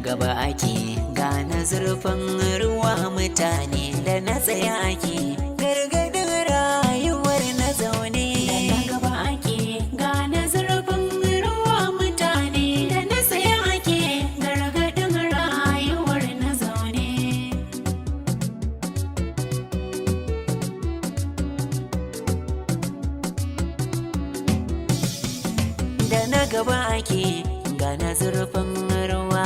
Gaba ake gane zurfin ruwa, mutane, da na tsaya ake gargadin rayuwar na zaune. Da na gaba ake gane zurfin ruwa, mutane, da na tsaya ake gargadin rayuwar na zaune. Da na gaba ake gane zurfin ruwa.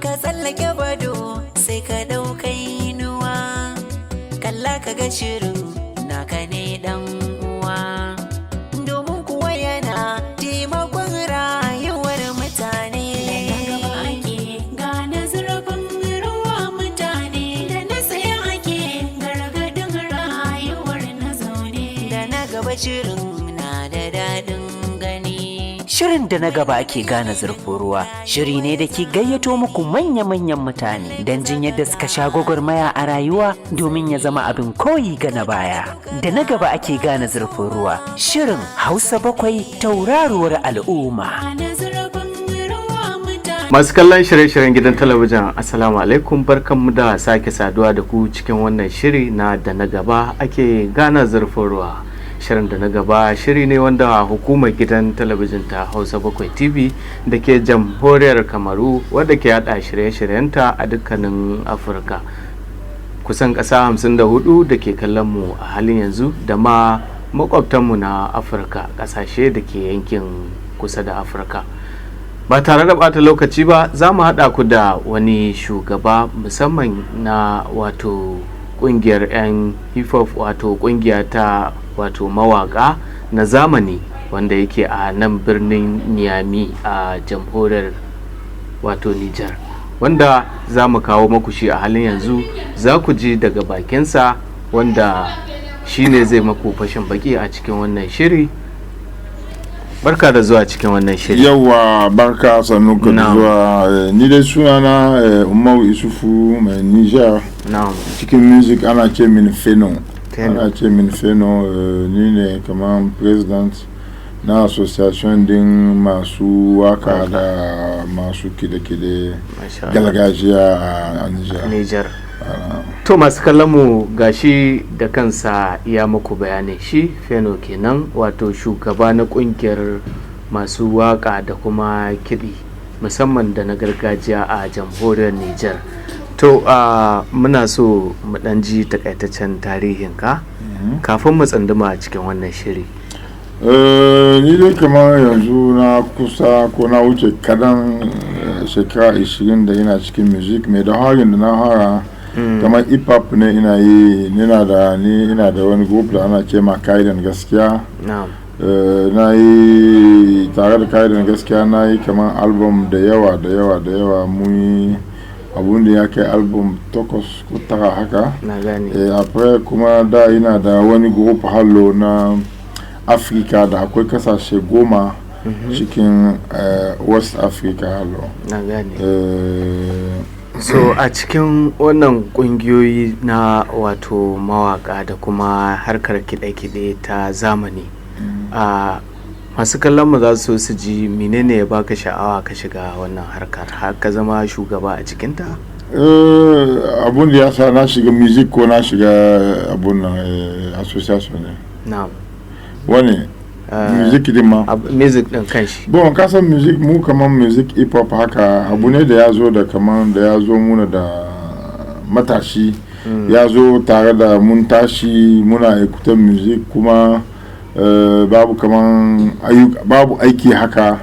Ka tsallake bado sai ka ɗaukai inuwa. Kalla ka ga shirin naka ne, dan uwa, domin kuwa yana taimakon rayuwar mutane. Da na gaba ake gane zurfin ruwa, mutane, da na tsaya ake gargadin rayuwar na zaune. Da na gaba shirin na da daɗin gani. Shirin Da na gaba ake gane zurfin ruwa shiri ne da ke gayyato muku manya-manyan mutane don jin yadda suka sha gwagwarmaya a rayuwa domin ya zama abin koyi ga na baya. Da na gaba ake gane zurfin ruwa, shirin Hausa 7, tauraruwar al'umma. Gane zurfin ruwa, mutane. Masu kallon shirye-shiryen gidan talabijin, Assalamu alaikum, barkanmu da sake saduwa da ku cikin wannan shiri na Da na gaba ake gane zurfin ruwa. Shirin Da na gaba shiri ne wanda hukumar gidan talabijin ta Hausa 7 TV da ke Jamhuriyar Kamaru, wadda ke hada shirye-shiryenta a dukkanin Afirka. Kusan ƙasa 54 da ke kallon mu a halin yanzu, da ma makwabtanmu na Afirka, ƙasashe da ke yankin kusa da Afirka. Ba tare da bata lokaci ba, za mu haɗa ku da wani shugaba musamman na wato ƙungiyar 'yan hip hop, wato ƙungiya ta wato mawaka na zamani, wanda yake a nan birnin Niamey a Jamhuriyar wato Nijar, wanda za mu kawo maku shi a halin yanzu. Za ku ji daga bakinsa, wanda shi ne zai maku fashin baki a cikin wannan shiri. Barka da zuwa cikin wannan shiri. Yawa, barka, sannu ka da zuwa. Ni dai sunana Umaru Isufu mai Niger. Cikin music ana ce min Feno. Feno. Ana ce min Feno. Ni ne kamar president na association din masu waka da masu kide-kide Masha Allah. gargajiya a Niger. Niger. To, masu kallon mu, gashi da kansa ya muku bayanin shi. Feno kenan, wato shugaba na kungiyar masu waka da kuma kiɗi, musamman da na gargajiya a Jamhuriyar Niger. To, muna so mu ɗan ji takaitaccen tarihinka kafin mu tsunduma a cikin wannan shiri. Ni dai kamar yanzu na kusa ko na wuce kadan shekara 20 da ina cikin music. Mai da harin da na hara kamar hip hop ne ina yi. Ina da ni ina da wani group da ana ce ma Kaidan Gaskiya. Na yi tare da Kaidan Gaskiya, na yi kamar album da yawa da yawa da yawa. Mun yi abun da ya kai album takwas ko tara haka. Na gane. Après kuma da ina da wani group hallo na Afirka da akwai kasashe 10 cikin West Africa hallo. Na gane. So a cikin wannan kungiyoyi na wato mawaka da kuma harkar kiɗe-kiɗe ta zamani, a masu kallon mu za su so su ji menene ya baka sha'awa ka shiga wannan harkar har ka zama shugaba a cikinta? Abun da ya sa na shiga music ko na shiga abun nan association ne? Na'am. Wani music din ma? Music din kanshi. Bon, ka san music mu kaman music hip hop haka abu ne da ya zo da kaman da ya zo muna da matashi, ya zo tare da mun tashi muna écouter music kuma babu kaman ayyuka, babu aiki haka.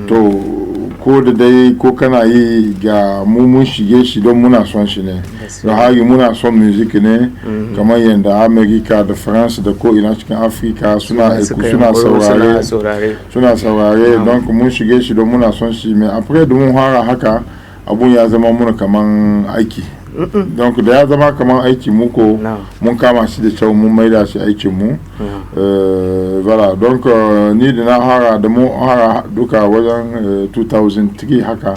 To, ko da dai ko kana yi ga mu, mun shige shi don muna son shi ne. Don hari muna son music ne kamar yadda America da France da ko ina cikin Africa suna suka suna yunkuro, saurare. Suna saurare. Suna saurare. Don mun shige shi don muna son shi. Mai après da mun fara haka, abun ya zama muna kaman aiki. Don da ya zama kaman aiki muko mun kama shi da kyau, mun maida shi aikin mu. Voilà, donc ni da na hara da mu hara duka wajen 2003 haka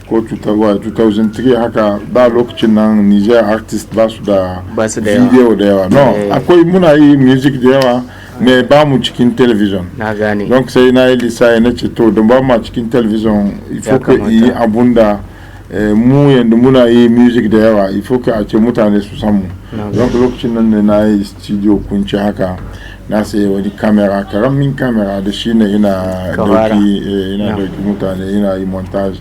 ko 2003 haka. Da lokacin nan Niger artist ba su da Ba su da yawa. video da yawa, no. Akwai, muna yi music da yawa, mais ba mu cikin television. Na gane. Donc sai na yi lissafi, na ce to, don ba mu a cikin television, il Ya faut que kamata. yi abun da Mu yanda muna yi music da yawa, il faut que a ce mutane su samu. Don lokacin nan ne na yi studio kunci haka, na sayi wani kamera, karamin kamera, da shi ne ina dauki, ina dauki mutane, ina yi montage,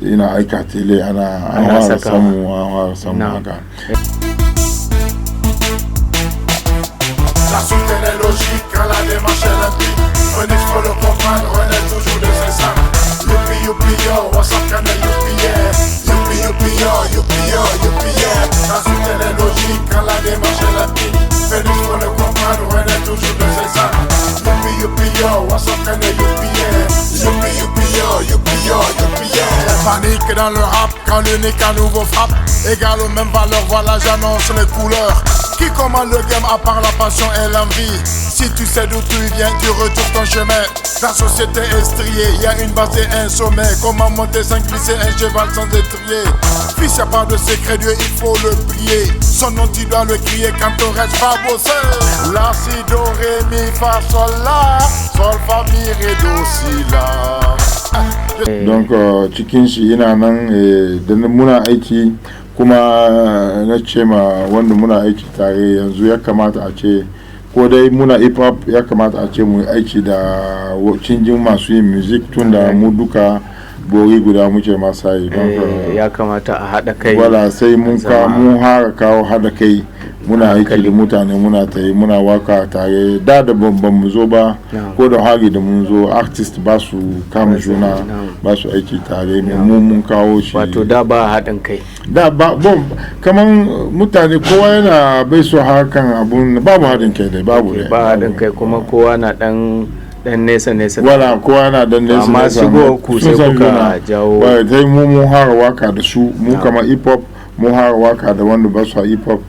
ina aika tele, ana an fara samu, an fara samu haka. La suite elle est logique quand la démarche est limpide. Phoenix faut le comprendre, renaît toujours de ses cendres. Youpi youpi yo, what's up can youpi yeah. Youpi youpi yo, youpi yo, youpi yeah. La suite elle est logique quand la démarche est limpide. Phoenix faut le comprendre, renaît toujours de ses cendres. Youpi youpi yo, what's up can youpi yeah. Youpi youpi yo, youpi yo, youpi yeah. Panique dans le rap quand l'unique à nouveau frappe. Égal aux mêmes valeurs, voilà j'annonce les couleurs. Qui commande le game à part la passion et l'envie? Si tu sais d'où tu viens, tu retournes ton chemin. La société est striée, y a une base et un sommet. Comment monter sans glisser un cheval sans étrier? Fils, y a pas de secret, Dieu, il faut le prier. Son nom, tu dois le crier quand ton reste va bosser. La, si, do, ré, mi, fa, sol, la. Sol, fa, mi, ré, do, si, la. Donc cikin shi ina nan da muna aiki, kuma na ce ma wanda muna aiki tare, yanzu ya kamata a ce ko dai muna hip hop, ya kamata a ce mu yi aiki da canjin masu yin music, tun da mu duka bori guda muke masa yi. Don ya kamata a haɗa kai. Wala sai mun ka mun hara kawo haɗa kai, muna aiki da mutane, muna tayi, muna waka tare. Da da ban mu zo ba, ko da hari da mun zo, artist ba su kama juna, ba su aiki tare. Mu mun kawo shi. Wato da ba haɗin kai. Da ba, bon, kaman mutane kowa yana bai so harkan abun, babu haɗin kai dai, babu dai. Ba haɗin kai, kuma kowa na ɗan dan nesa nesa. Wala kowa na dan nesa. Amma shigo ku sai kuka jawo. Ba sai mu mun hara waka da su, mu kama hip hop, mun hara waka da wanda ba su hip hop.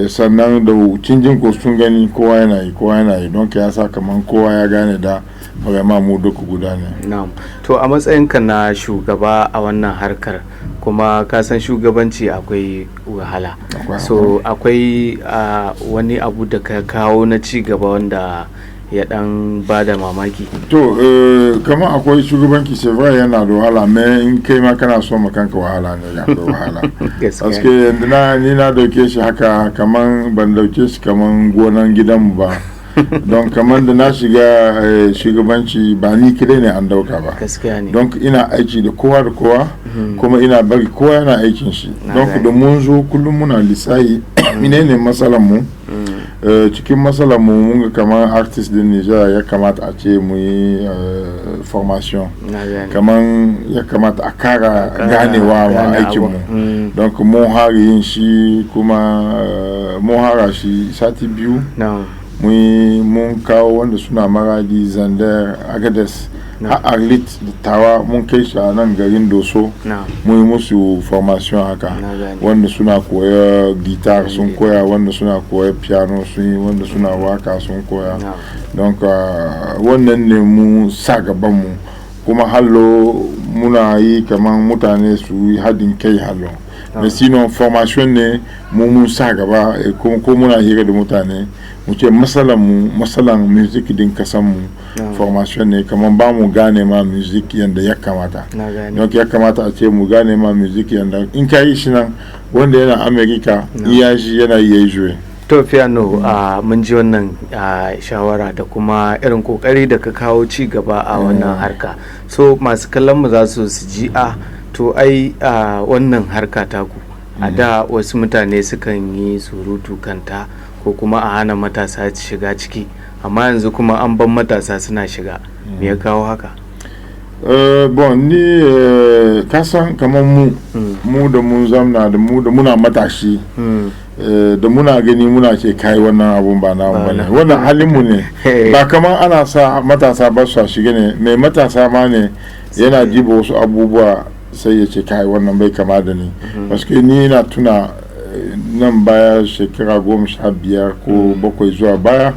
Sannan da cinjin ko sun gani kowa yana yi, kowa yana yi, don ya sa kaman kowa ya gane da vraiment mu duka guda ne. Na'am. To a matsayinka na shugaba a wannan harkar, kuma ka san shugabanci akwai wahala, so akwai wani abu da ka kawo na ci gaba wanda ya dan ba da mamaki? To kamar akwai shugabanci, c'est vrai, yana da wahala, mais in kai ma kana so ma kanka wahala ne, akwai wahala. Parce que yanzu na ni na dauke shi haka, kaman ban dauke shi kaman gonan gidanmu ba. Don kaman da na shiga shugabanci, ba ni kadai ne an dauka ba. Don ina aiki da kowa da kowa, kuma ina bari kowa yana aikin shi. Don da mun zo kullum muna lissahi menene matsalan mu. Cikin matsalar mu, mun ga kamar artist din Niger ya kamata a ce mu yi formation, kamar ya kamata a kara ganewa wa aikin mu. Don mun hari yin shi, kuma mun hara shi sati 2, mun kawo wanda suna Maradi, Zandar, Agades, har Arlit da Tawa, mun kai shi a nan garin Doso, mun yi musu formation haka. Wanda suna koya guitar sun koya, wanda suna koya piano sun yi, wanda suna waka sun koya. Don wannan ne mu sa gaban mu. Kuma hallo muna yi kaman mutane su yi haɗin kai hallo. Mais sinon formation ne mu mun sa gaba. Ko muna hira da mutane, mu ce matsalan mu, matsalan music din kasan mu, formation ne, kamar ba mu gane ma music yanda ya kamata. Donc ya kamata a ce mu gane ma music yanda in ka yi shi nan, wanda yana America iya shi yana iya yi. To Piano, mun ji wannan shawara da kuma irin kokari da ka kawo ci gaba a wannan harka. So masu kallon mu za su ji a to ai wannan harka taku, a da wasu mutane sukan yi surutu kanta ko kuma a hana matasa shiga ciki, amma yanzu kuma an ban matasa suna shiga. Me ya kawo haka? Bon, ni kasan kamar mu mu da mun zamna da mu da muna matashi, da muna gani muna ce kai wannan abun ba namu bane, wannan halin mu ne. Ba kamar ana sa matasa ba su shiga ne, mai matasa ma ne yana diba wasu abubuwa sai ya ce kai wannan bai kama da ni. Paske ni na tuna nan baya shekara 15 ko 7 zuwa baya,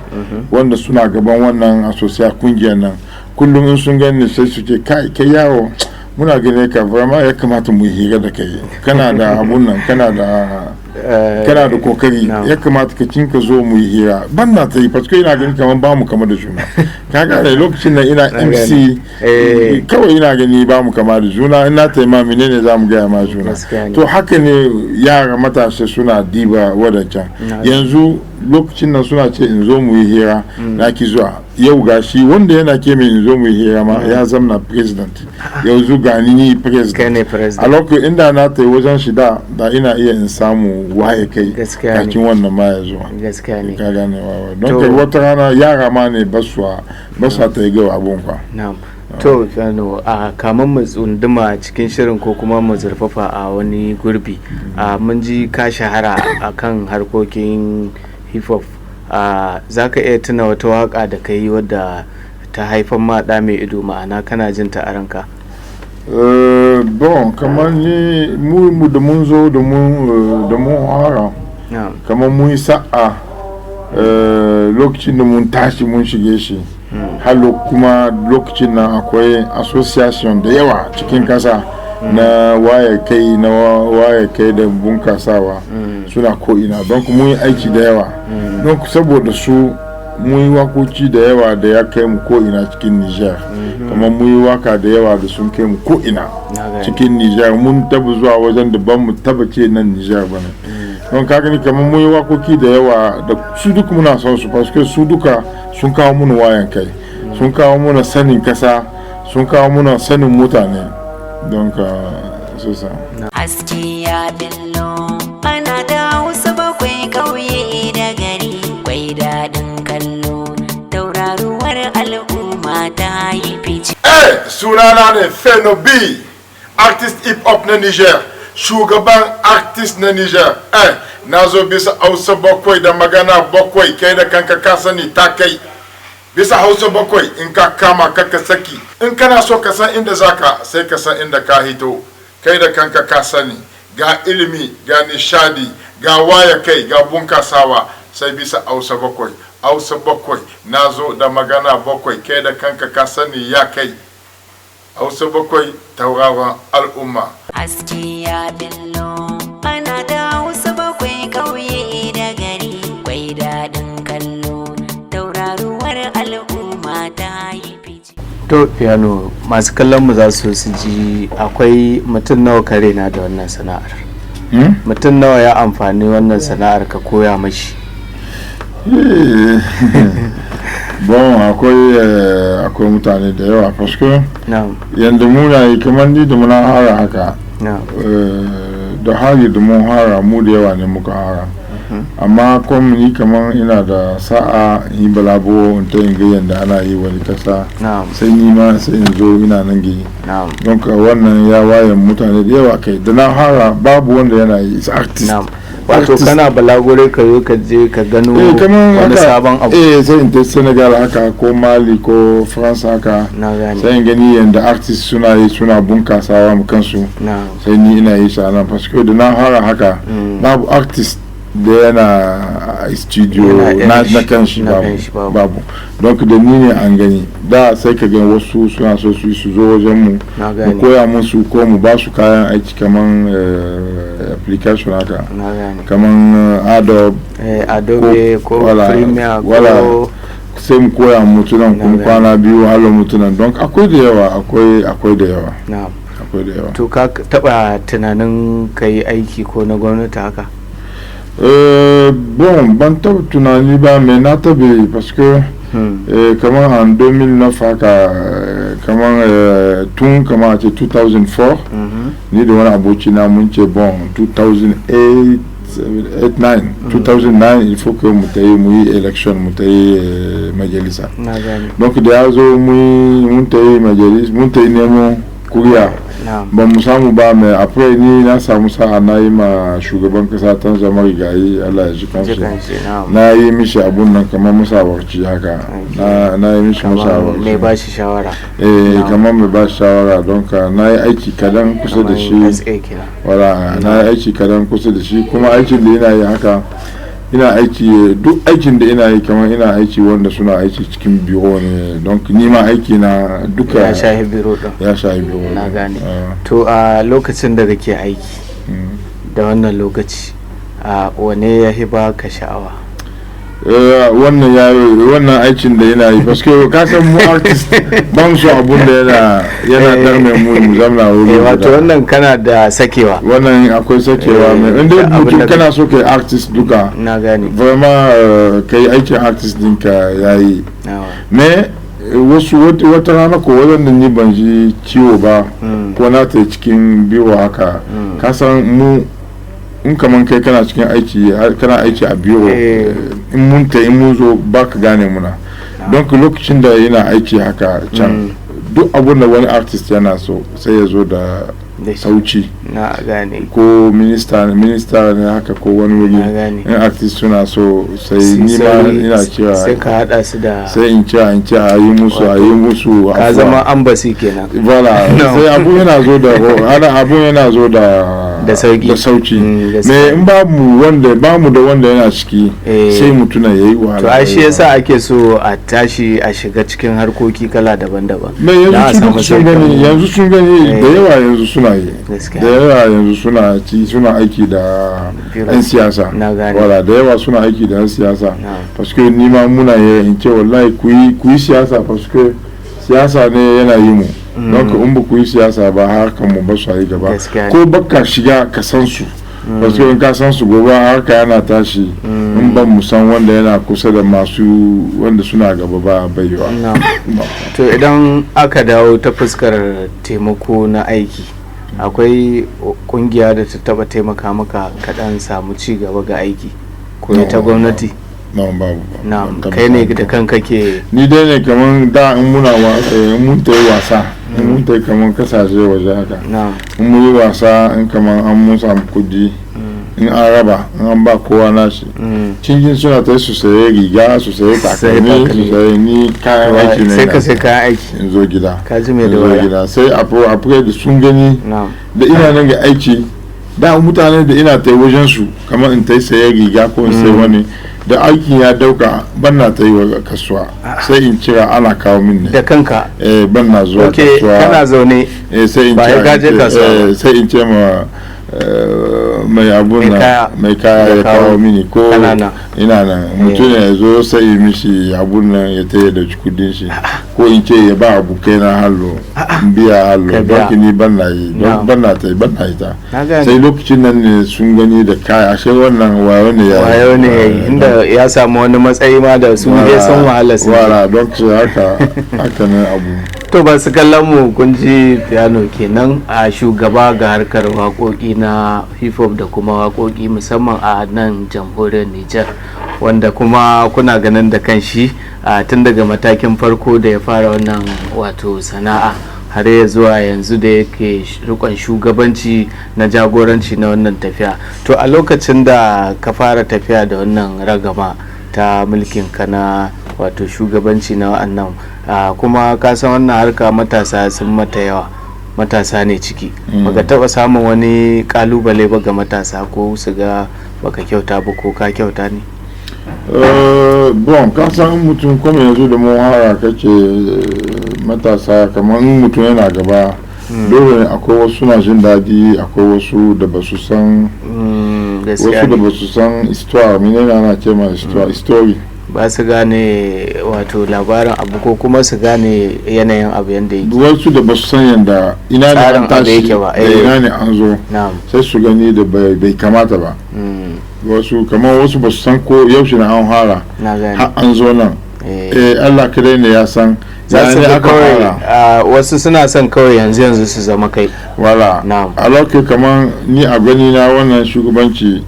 wanda suna gaban wannan asosiya kungiyar nan, kullum in sun gani sai su ce kai, kai yaro, muna gane ka, vraiment ya kamata mu hira da kai, kana da abun nan, kana da kokari, ya kamata ka cinka zo mu yi hira. Ban na ta yi parce que ina ganin kamar ba mu kama da juna. Ka gane, lokacin nan ina Na MC. gane. Kawai ina gani ba mu kama da juna. Ina taima menene za mu gaya ma juna? Gaskiya ne. To haka ne yara matasa suna diba wadancan. Yanzu lokacin nan suna ce in zo mu yi hira, na ki zuwa. Yau gashi wanda yana ke mai in zo mu yi hira ma ya zamna president. Yanzu gani ni Kai president. ne president. A lokacin inda na ta yi wajen shi da da ina iya in samu waye kai Gaskiya ne. kakin wannan ma ya zuwa. Gaskiya ne. Ka gane wawa don To- kai wata rana yara ma ne ba su ta yi gawa abun kwa. Na'am. To, Piano, a kamun mu tsunduma cikin shirin ko kuma mu zurfafa a wani gurbi, a mun ji ka shahara a kan harkokin hip hop. Za ka iya tuna wata waka da ka yi wadda ta haifar ma ɗa mai ido, ma'ana kana jin ta a ranka? Bon, kamar ni mu da mun zo da mun hara, kamar mun yi sa'a, lokacin da mun tashi mun shige shi halo, kuma lokacin nan akwai association da yawa cikin kasa na waye kai, na waye kai da bunkasawa suna ko'ina. Don mun yi aiki da yawa, don saboda su mun yi wakoki da yawa da ya kai mu ko'ina cikin Niger. Kamar mun yi waka da yawa da sun kai mu ko'ina Na gane. cikin Niger. Mun taba zuwa wajen da ban mu taba ce nan Niger ba ne. Don ka gani, kamar mun yi wakoki da yawa da su duka muna son su, parce que su duka sun kawo mana wayan kai, sun kawo mana sanin kasa, sun kawo mana sanin mutane. Don ka c'est ça. Haske ya billo ana da Hausa bakwai, ƙauye da gari, kwai daɗin kallo, tauraruwar al'umma ta yi fice. Eh, sunana ne Feno B, artist hip hop na Niger, shugaban artist na Niger. Eh, na zo bisa Hausa bakwai da magana bakwai, kai da kanka ka sani ta kai. Bisa Hausa bakwai, in ka kama kaka saki. In kana so ka san inda zaka, sai ka san inda ka hito. Kai da kanka ka sani, ga ilimi, ga nishadi, ga waya kai, ga bunkasawa, sai bisa Hausa bakwai. Hausa bakwai, na zo da magana bakwai, kai da kanka ka sani ya kai. Hausa bakwai, tauraron al'umma. Haske ya billo ana da Hausa bakwai, ƙauye da gari, kwai daɗin kallo, tauraruwar al'umma ta yi fice. To Piano, masu kallon mu za su su ji akwai mutum nawa kare na da wannan sana'ar? Mutum nawa ya amfani wannan sana'ar ka koya mashi? Bon, akwai mutane da yawa, parce que yanda muna yi, kamar ni da muna hara haka, da hari da mun hara, mu da yawa ne muka hara. Amma kuma ni kamar ina da sa'a in yi balabo in ta yin ga yanda ana yi wani kasa, sai ni ma sai in zo ina nan gini. Don ka wannan ya waye mutane da yawa kai. Da na hara babu wanda yana yi, is artist. Wato Artist. kana balagure ka zo ka je ka gano Kamar wani haka, sabon abu. Eh, sai in ta Senegal haka, ko Mali, ko France haka, Na gane. sai in gani yanda artist suna yi, suna bunkasawa mu kansu, sai ni ina yi sa nan, parce que da na hara haka babu artist da yana studio Yana irin na shi, kanshi. na Babu. kanshi babu. Babu. Donc da ni ne an gani da sai ka ga wasu suna so su yi su zo wajen mu, Na mu gane. koya musu ko mu ba su kayan aiki, kaman application haka, Na gane. kaman Adobe, Adobe ko Wala, Premiere wala. ko sai mu koya mutunan Na kuma gane. kwana biyu halo mutunan. Don akwai da yawa, akwai da yawa. Akwai da yawa. To, ka taba tunanin ka yi aiki ko na gwamnati haka? Bon, ban taɓa tunani ba, mais na taɓa yi, parce que kamar en 2009 haka, kamar tun kamar a ce 2004, ni da wani abokina mun ce bon, 2008, 8, 9, 2009, il faut que mu tayi mu yi election, mu tayi majalisa. Na gane. Donc da ya zo mun tayi majalis, mun tayi nemo kuriya, ba mu samu ba. Mais après ni na samu sa'a, na yi ma shugaban kasa Tanja marigayi, Allah ya ji kanshi, Jikan shi, na'am. na yi mishi abun nan kamar musawarci haka, na yi mishi Kamar musawarci. mai ba shi shawara. Eh. Na'am. Kamar mai ba shi shawara. Don ka na yi aiki kadan kusa da Kamar shi. SA kenan. Wala, na yi aiki kadan kusa da shi. Kuma aikin da ina yi haka, ina aiki, duk aikin da ina yi, kamar ina aiki wanda suna aiki cikin biro ne. Don ni ma aiki na duka Ya shahi biro din. Ya shahi biro. Na gane. Ah. To, a lokacin da kake aiki da wannan lokaci, a wane ya hi baka sha'awa? Wannan ya wannan aikin da yana yi, parce que ka san mu artist ba mu so abun da yana darme mu, mu zamna wuri Wato guda. wannan kana da sakewa. Wannan akwai sakewa mai inda Da abin mutum da kana so kai artist duka, Na gane. vraiment kai aikin artist dinka yayi. Nawa. Me wasu wata rana ko wajen da ni ban ji ciwo ba, ko na ta cikin biro haka, ka san mu in kaman kai kana cikin aiki, kana aiki a biro, in mun ta in mun zo ba ka gane muna. Don lokacin da yana aiki haka can, duk abun da wani artist yana so sai ya zo da Da shi. sauci. Na gane. Ko minista ne haka ko wani wuri, Na gane. in artist suna so sai ni ma ina cewa Sai ka hada su da sai in ce a yi musu Ka afuwa. zama ambasi kenan. Voilà. No. Sai abu yana zo da ana abu yana zo da Da sauki. Da sauki. Gaskiya. Me in ba mu wanda ba mu da wanda yana ciki, sai mutuna yayi wahala. To ai shi yasa ake so a tashi a shiga cikin harkoki kala daban-daban Me don a yanzu su samu duk sun sauƙin gani, yanzu sun gani, da yawa yanzu suna yi. Gaskiya. Da yawa yanzu suna ci suna aiki da Biro. yan siyasa. Na gane. Voilà, da yawa suna aiki da yan siyasa, Na. parce que ni ma muna yi in ce wallahi ku yi siyasa, parce que siyasa ne yana yi mu. Don in ba ku yi siyasa ba, harkar mu ba su yi gaba. Gaskiya ne. Ko baka shiga ka san su, parce que in ka san su, gobe harka yana tashi, in ban mu san wanda yana kusa da masu wanda suna gaba ba, baiwa. Na. To idan aka dawo ta fuskar taimako na aiki, akwai kungiya da ta taba taimaka maka kaɗan samu ci gaba ga aiki ko ita No. gwamnati? No, babu. Na Ban taɓa kai ne samu. da kanka ke? Ni dai ne kaman da in muna in mun tayi wasa, in mun tayi kaman kasashe waje haka, Na. in mun yi wasa, in kaman an mun samu kudi, in an raba, in an ba kowa nashi, cikin suna ta su saye riga, su saye Saye takalmi, su takalmi. saye ni kayan aiki ne Sai ka na sai kayan aiki. In zo gida. Ka ji mai In zo dabara. gida sai apo da sun gani Na. da ina nan ga aiki da mutane da ina ta wajen su, kamar in ta saye riga ko in sayi wani da aikin ya dauka, ban na ta yi wa kasuwa, sai in cira ana kawo min ne. Da kanka? Eh, ban na zuwa Ok, kasuwa. kana zaune. Eh, sai in Ba ce ya gaje kasuwa ba. Sai in ce ma mai abun Mai nan, kaya. mai kaya Ya ya kawo. kawo mini ko Kana nan. Ina nan, mutum ya zo sai yi mishi abun nan, ya taya da kudin shi, ko in ce ya ba abokai na hallo in biya hallo. Ka biya. Don ni ban na yi Na. don ban na ta ban na yi ta. Na gane. Sai lokacin nan ne sun gani da kaya, ashe wannan wayo ne ya yi. Wayo ne ya yi, inda ya samu wani matsayi ma da su dai sun wahala sun. Wala, don haka haka ne abu. To ba su kallon mu, kun ji piano kenan a shugaba ga harkar waƙoƙi na hip hop da kuma waƙoƙi musamman a nan jamhuriyar Nijar, wanda kuma kuna ganin da kan shi a tun daga matakin farko da ya fara wannan wato sana'a har ya zuwa yanzu da yake rikon shugabanci na jagoranci na wannan tafiya. To a lokacin da ka fara tafiya da wannan ragama ta mulkin ka na wato shugabanci na wa'annan, kuma ka san wannan harka matasa sun mata yawa, matasa ne ciki, baka taba samun wani kalubale ba ga matasa ko su ga baka kyauta ba ko ka kyauta ne? Bon, ka san mutum kuma yanzu da mun hara kake matasa, kamar in mutum yana gaba, dole ne akwai wasu suna jin daɗi, akwai wasu da ba su san Gaskiya wasu da ne. ba su san histoire, menene ana ce ma histoire, story. Ba su gane wato labarin abu ko kuma su gane yanayin abu yadda yake. Wasu da ba su san yadda ina ne Tsarin an abu tashi yake ba, da eh. ina ne an zo, sai su gani da bai kamata ba. Wasu kamar wasu ba su san ko yaushe na an hara Na gane. har an zo nan. Eh, Allah kadai ne ya san Za ya su ne ga aka kawai fara. Wasu suna son kawai yanzu yanzu su zama kai. Wala. Na'am. Alors que kamar ni a gani na, wannan shugabanci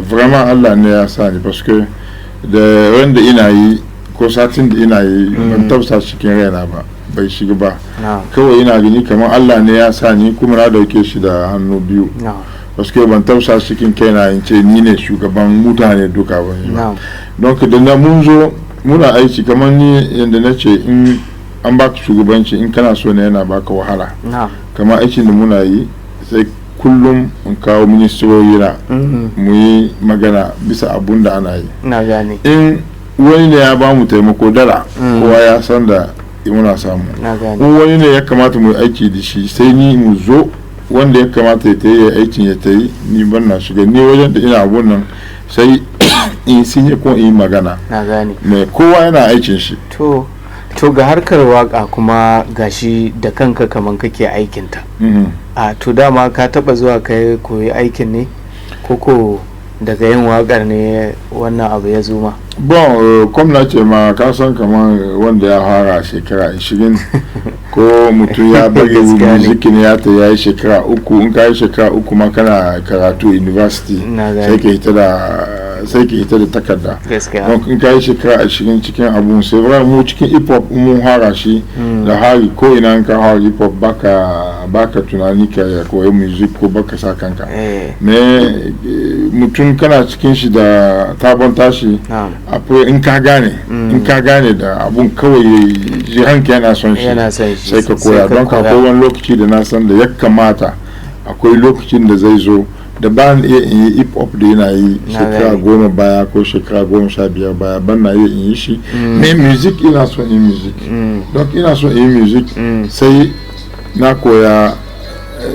vraiment Allah ne ya sa ni, parce que da wanda ina yi ko satin da ina yi, ban tausa cikin raina ba, bai shiga ba. Kawai ina gani kamar Allah ne ya sa ni, kuma na dauke shi da hannu biyu, parce que ban tausa cikin kaina in ce ni ne shugaban mutane duka ba ni ba. Donc da na mun zo muna aiki, kamar ni yadda na ce, in an baka shugabanci, in kana so ne yana baka wahala. Kamar aikin da muna yi, sai kullum in kawo ministoci na, mu yi magana bisa abun da ana yi. Na gane. In wani ne ya ba mu taimako dala, kowa ya san da muna samu. Na gane. In wani ne ya kamata mu yi aiki da shi, sai ni mu zo wanda ya kamata ya tayi ya aikin ya tayi, ni ban na shiga ni wajen da ina abun nan. Sai in sun ko in yi magana. Na gane. Me kowa yana aikin shi. To ga harkar waka kuma gashi da kanka kaman kake aikinta. A to dama ka taba zuwa kai koyi aikin ne, koko daga yin wakar ne wannan abu ya zo ma? Bon, comme na ce ma, ka san kamar wanda ya fara shekara 20, ko mutum ya bari Gaskiya ne. music ne, ya ta yayi shekara 3. In ka yi shekara 3 ma kana karatu university, Na gane. sai ka hita da takarda. Gaskiya. Donc in ka yi shekara 20 cikin abun, c'est vrai, mu cikin hip hop mun fara shi da hari. Ko ina in ka fara hip hop, baka tunani ka koyi music ko baka sa kanka. Mais mutum kana cikin shi da tabon tashi, akwai in ka gane da abun kawai jihanka yana son shi, Yana son shi, sai ka koya. sai ka Don koya. akwai wani lokaci da na san da ya kamata, akwai lokacin da zai zo da ba ni iya in yi hip hop da yana yi Na shekara gane. 10 baya ko shekara 15 baya, ban na iya in yi shi. Mais music, ina son in music. Donc ina son in yi music, sai na koya,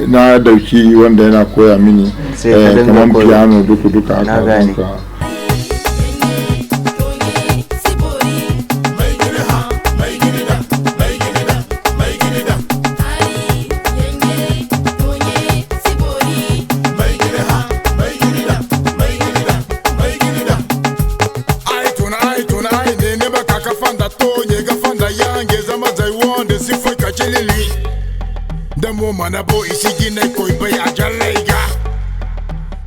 na dauki wanda yana koya mini, Sai ka dinga kamar koyo. piano, duka duka Na haka. gane. Donc, Ai tuna ai tuna ai ne ne ba kaka fanda to nye ga fanda yange zama zai wonde si foi ka chilili da mo mana bo isi gine koi bai a jalaiga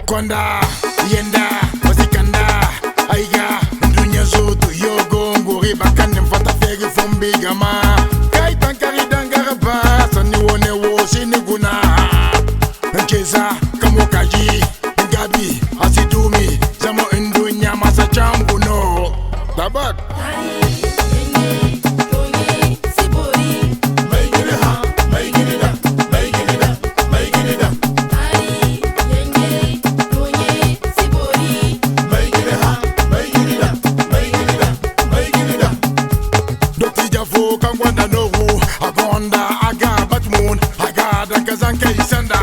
konda yenda wasikanda aiga dunya zo to yogo ngori bakanem fata fegi fombi gama kai tankari dangara ba sani wone wo siniguna Nkeza kamokaji Gabi asidumi Zamo indunya masa chamguno Tabak. Dotija fo kangwanda nowu Agonda aga batmun Aga dakazanke isanda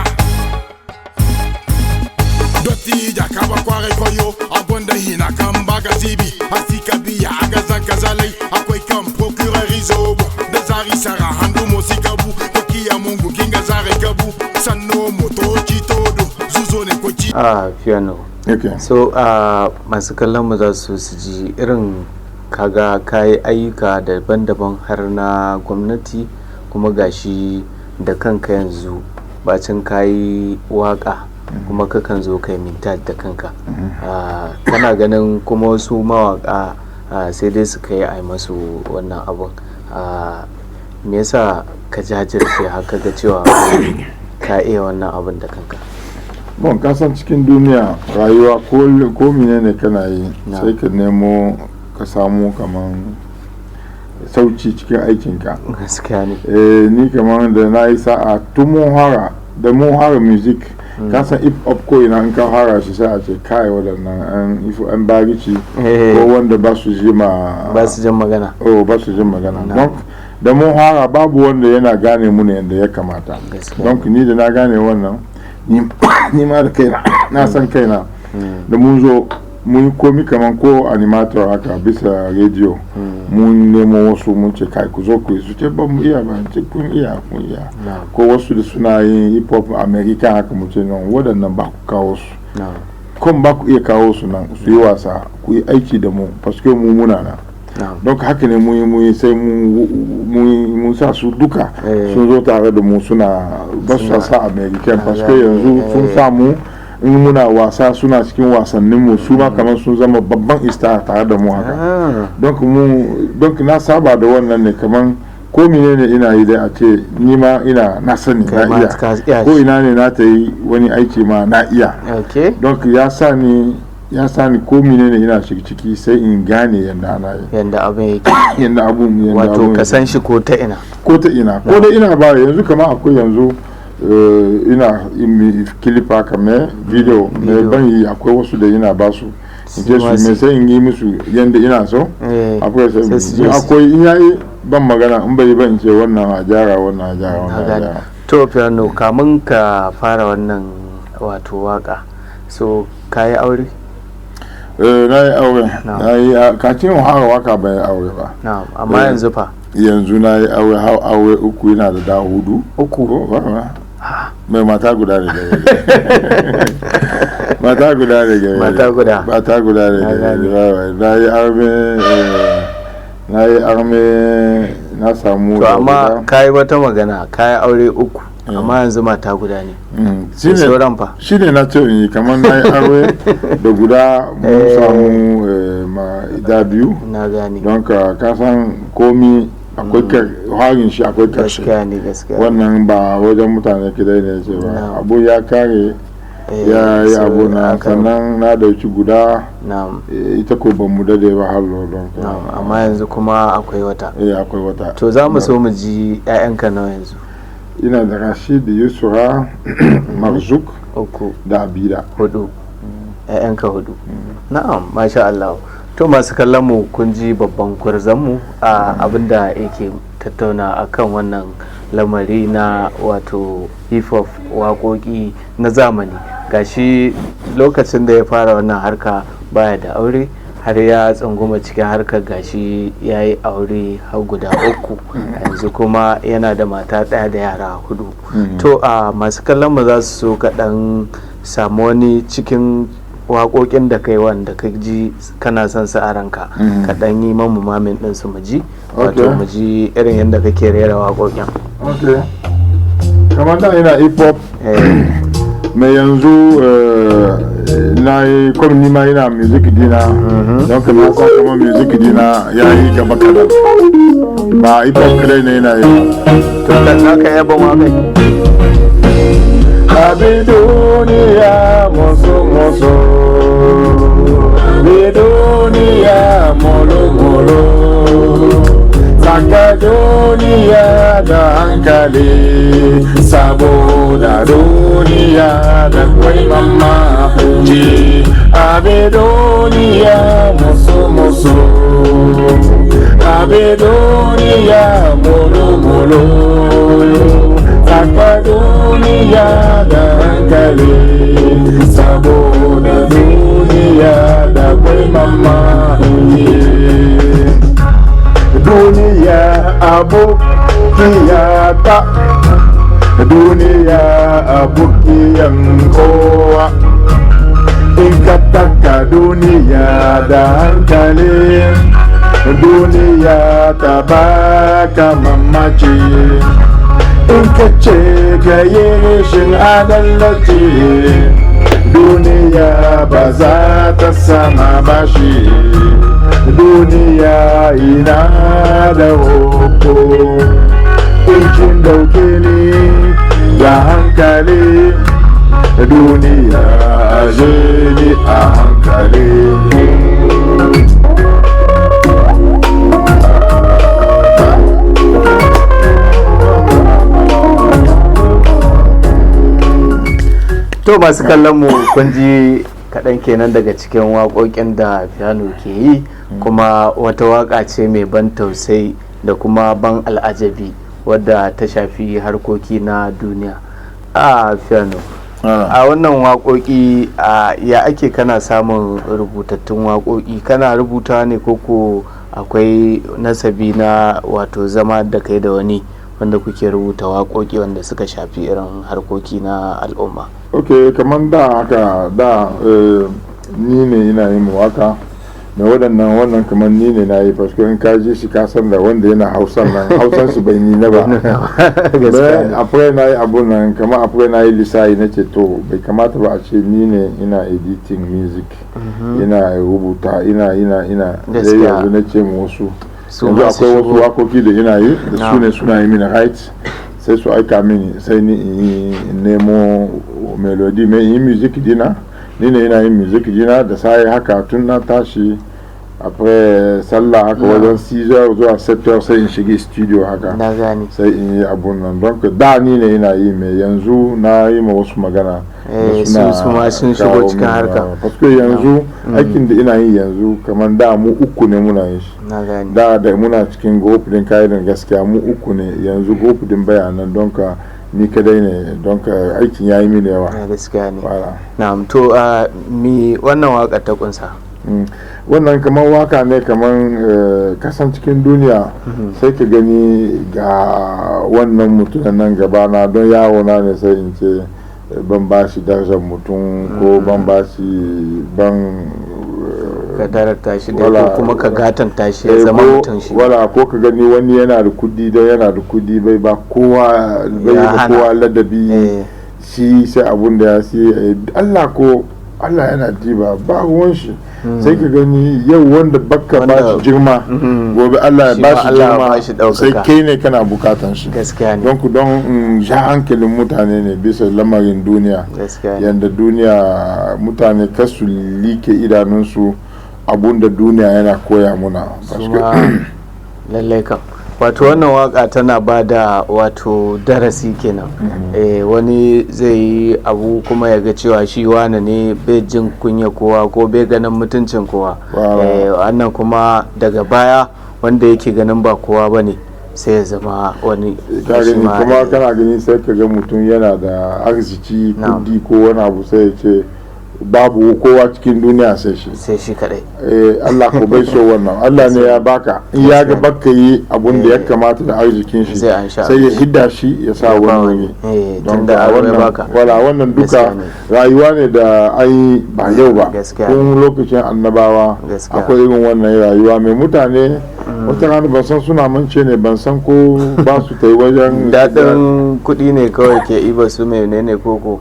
Dotija kaba kware koyo Agonda hina kambaga zibi Asika biya aga zankazalai Akwai kan procureur izobo Da zari sara handu mosikabu Tokiya mungu kinga zare kabu Sanno moto chitodo Zuzo ne kochi. A piano. Okay. So a masu kallon mu za su su ji irin kaga kayi ayyuka daban-daban har na gwamnati, kuma gashi da kanka yanzu bacin kayi waka kuma kakan zo kai mintaj da kanka. Ah, kana ganin kuma wasu mawaka sai dai su kai a yi masu wannan abun. Ah, me yasa ka jajirce haka ga cewa ka iya wannan abun da kanka? Bon, ka san cikin duniya rayuwa, ko menene kana yi, Na. sai ka nemo ka samu kaman sauci cikin aikinka. Gaskiya ne. Eh, ni kaman da na yi sa'a tun mun fara da mun fara music, ka san hip hop ko ina in ka fara shi, sai a ce kai waɗannan an ifo an barici ko wanda ba su ji ma Ba su jin magana. Oh, ba su jin magana. Na. Donc da mun fara babu wanda yana gane mu ne yadda ya kamata. Gaskiya. Donc ni da na gane wannan, ni ma da kaina na san kaina da mun zo mun yi komi kaman ko animator haka bisa radio, mun nemo wasu mun ce kai ku zo ku yi, su ce ba mu iya ba, ce kun iya, kun iya. Na. Ko wasu da suna yin hip hop American haka, mu ce nan waɗannan ba ku kawo su, Na. kun ba ku iya kawo su nan su yi wasa, ku yi aiki da mu parce que mu muna nan. Na. Donc haka ne mun yi sai mun sa su duka sun zo tare da mu, suna ba su sa American parce que yanzu sun samu in muna wasa suna cikin wasannin mu, su ma kamar sun zama babban star tare da mu haka. Donc mu, donc na saba da wannan ne, kaman ko menene ina yi dai a ce ni ma ina na sani Kai na ma ka iya iya ko shi. ina ne na ta yi wani aiki ma na iya. Donc ya sa ni ko menene ina shiga ciki sai in gane yadda ana yi. Yanda abin yake. Yadda Wato abun ka yake. san shi ko ta ina. Ko ta ina, ko da ina ba yanzu kamar akwai yanzu ina in clip haka mai video mai Video. ban yi, akwai wasu da ina ba su in ce Su ma su mai, sai in yi musu yanda ina so. Akwai sai sai su je in akwai in yayi ban magana, in bai ba in ce wannan a gyara, wannan a gyara, Na wannan a gane. gyara. To piano, kamun ka fara wannan wato waka, so ka yi aure? Na yi aure. Na yi kacin hara waka ban yi aure ba. Na'am, amma yanzu fa? Yanzu na yi aure, har aure uku, yana da hudu. Uku? Ko, ba mai mata guda ne gare ni. Mata guda ne gare ni. Mata guda. Mata guda ne Na gare ni. gane. Na yi arme, na yi arme, na samu To da amma guda. ka yi wata magana, ka yi aure uku, amma yanzu mata guda ne. Shine Sauran fa? Shine na ce in yi kamar na yi aure da guda, mun samu ma da biyu. Na gane. Don ka san komi akwai harin shi akwai karshe. Gaskiya ne, gaskiya. Wannan ba wajen mutane kidai ne ce ba. Na'am. Abu ya kare, ya yi So abu na sannan na dauki guda. Na'am. Ita ko ban mu dade ba har don ka. Na'am, amma yanzu kuma akwai wata. Eh, akwai wata. To za mu so mu ji 'ya'yanka nawa yanzu? Ina da Rashid, Yusura, Marzuk Uku. da Abida. Hudu. 'Ya'yanka hudu. Na'am, masha Allah. To masu kallon mu, kun ji babban gwarzon mu a abinda yake tattauna akan wannan lamari na wato hip hop, waƙoƙi na zamani. Gashi lokacin da ya fara wannan harka baya da aure, har ya tsunguma cikin harkar, gashi ya yi aure har guda uku, yanzu kuma yana da mata ɗaya da yara hudu. To a masu kallon mu za su so kaɗan samu wani cikin waƙoƙin da kai wanda ka ji kana son su a ranka, kaɗan yi mamu mamin ɗin su mu ji, wato mu ji irin yadda kake rera waƙoƙin. Ok, kamar da ina hip hop mai yanzu, na yi kwam ni ma ina music dina, don ka na san kamar music dina ya yi gaba kadan, ba hip hop kadai ne yana yi ba. To ka ka yaba waƙai. Abi duniya musu musu, bi duniya molo molo, saka duniya da hankali, saboda duniya da kwai mamaci. Abi duniya musu musu, abi duniya molo molo, saka duniya da hankali, saboda duniya da kwai mamaki. Duniya abokiyata, duniya abokiyan kowa. In ka taka duniya da hankali, duniya ta baka mamaci. In ka ce ka yi rashin adalci, duniya ba za ta sama bashi. Duniya ina da hoko, in kin dauke ni da hankali, duniya aje ni a hankali. To masu kallon mu, kun ji kaɗan kenan daga cikin waƙoƙin da Piano ke yi, kuma wata waƙa ce mai ban tausayi da kuma ban al'ajabi wadda ta shafi harkoki na duniya. A Piano, a wannan waƙoƙi, a ya ake kana samun rubutattun waƙoƙi? Kana rubuta ne koko akwai nasabi na wato zama da kai da wani wanda kuke rubuta waƙoƙi wanda suka shafi irin harkoki na al'umma? Ok, kamar da haka da, ni ne ina yin waka mai waɗannan. Wannan kamar ni ne na yi, paske in ka ji shi ka san da wanda yana Hausan nan, Hausan su bai ni na ba. Gaskiya ne. Akwai na yi abun nan, kamar akwai na yi lissahi, na ce to bai kamata ba a ce ni ne ina editing music, ina rubuta, ina sai yanzu na ce ma wasu Su yanzu ma su akwai wasu shigo. wakoki da ina yi da su ne suna yi mini right, sai su aika mini, sai ni in in nemo melody mai yi music dina. Ni ne ina yin music dina da sai haka tun na tashi après sallah haka, wajen 6 heures zuwa 7 heures, sai in shiga studio haka, Na gane. sai in yi abun nan. Don da ni ne ina yi, mai yanzu na yi ma wasu magana da Su ma sun shigo kawo cikin min harka. Parce que yanzu aikin da ina yi yanzu, kamar da mu uku ne muna yin shi. Na gane. Da muna cikin group din kayan gaskiya mu uku ne, yanzu group din bayanan, don ka ni kadai ne, don ka aikin ya yi mini yawa. Na gaskiya ne. Voilà. Na'am, to mi wannan waka ta kunsa? Wannan kamar waka ne, kamar kasan cikin duniya sai ka gani ga wannan mutumin nan gabana don yawo na ne, sai in ce ban ba shi darajar mutum ko ban ba shi ban Ka darata shi da Wala- ko kuma ka gatanta shi ya zama mutum shi. Wala ko ka gani wani yana da kudi, don yana da kudi bai ba kowa, bai Ya ba hana. kowa ladabi. Shi sai abun da ya si Allah ko Allah yana diba ba ruwan shi. Sai ka gani yau wanda baka ba Wanda- shi girma, gobe Allah ya Shi ba ma shi Allah ya girma, ba shi ɗaukaka. sai kai ne kana bukatan shi. Gaskiya ne. Don ku don ja hankalin mutane ne bisa lamarin duniya, Gaskiya ne. yadda duniya mutane kasu like idanunsu abun da duniya yana koya muna. Su ma lallai kam, wato wannan waka tana ba da wato darasi kenan. Wani zai yi abu kuma ya ga cewa shi wane ne, bai jin kunya kowa ko bai ganin mutuncin kowa. Wala. Wannan kuma daga baya wanda yake ganin ba kowa ba ne sai ya zama wani. Ka Shi gani ma, kuma kana gani sai ka ga mutum yana da arziki, Na'am. kudi ko wani abu, sai ya ce babu kowa cikin duniya sai shi. Sai shi kadai. Allah ko bai so wannan. Allah ne ya baka, in ya ga baka yi abun da ya kamata da arzikin shi, Zai ansha. sai ya hidda shi ya sa Ya ba wani. wani. Don Tunda ka aro ya wannan baka. wala wannan duka Gaskiya ne. rayuwa ne da an yi ba yau ba. Gaskiya. Tun lokacin annabawa Gaskiya. akwai irin wannan rayuwa mai mutane. Wata rana ban san suna mance ne, ban san ko ba su ta yi wajen Daɗin kuɗi ne kawai ke iba su menene koko.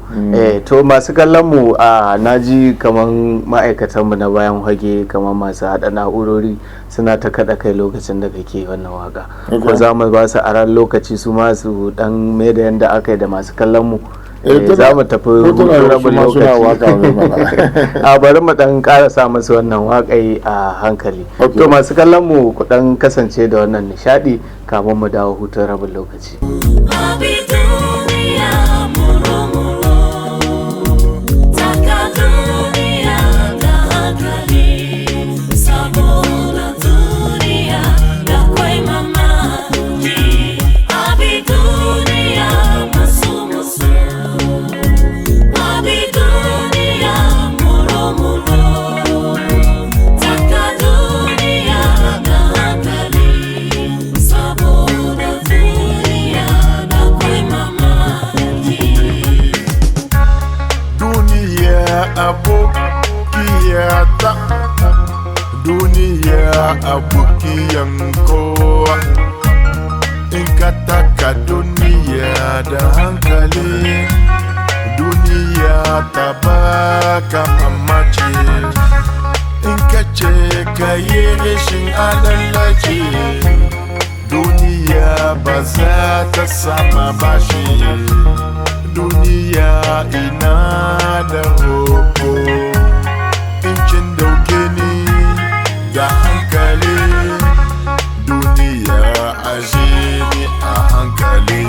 To masu kallon mu, a naji kaman ma'aikatan mu na bayan hage, kaman masu haɗa na'urori, suna ta kaɗa kai lokacin da kake wannan waka. Ko za mu ba su aran lokaci su ma su dan mai da yanda aka yi da masu kallon mu? Za mu tafi Ko tana hutun da rabin su ma suna waka ne mana. lokaci. A bari mu dan karasa musu wannan waƙai a hankali. To masu kallon mu, ku dan kasance da wannan nishadi kamun mu dawo hutun rabin lokaci. Abi duniya muro-muro, taka duniya da hankali, saboda duniya da kwai mamaki. Abi duniya musu-musu, abi duniya muro-muro, taka duniya da hankali, saboda duniya da kwai mamaki. Duniya abokiyata, duniya abokiyan kowa. In ka taka duniya da hankali, duniya ta baka mamaci. In ka ce ka yi rashin adalci, duniya ba za ta sama bashi. Duniya ina da roko, in kin dauke ni da hankali, duniya ashe ni a hankali.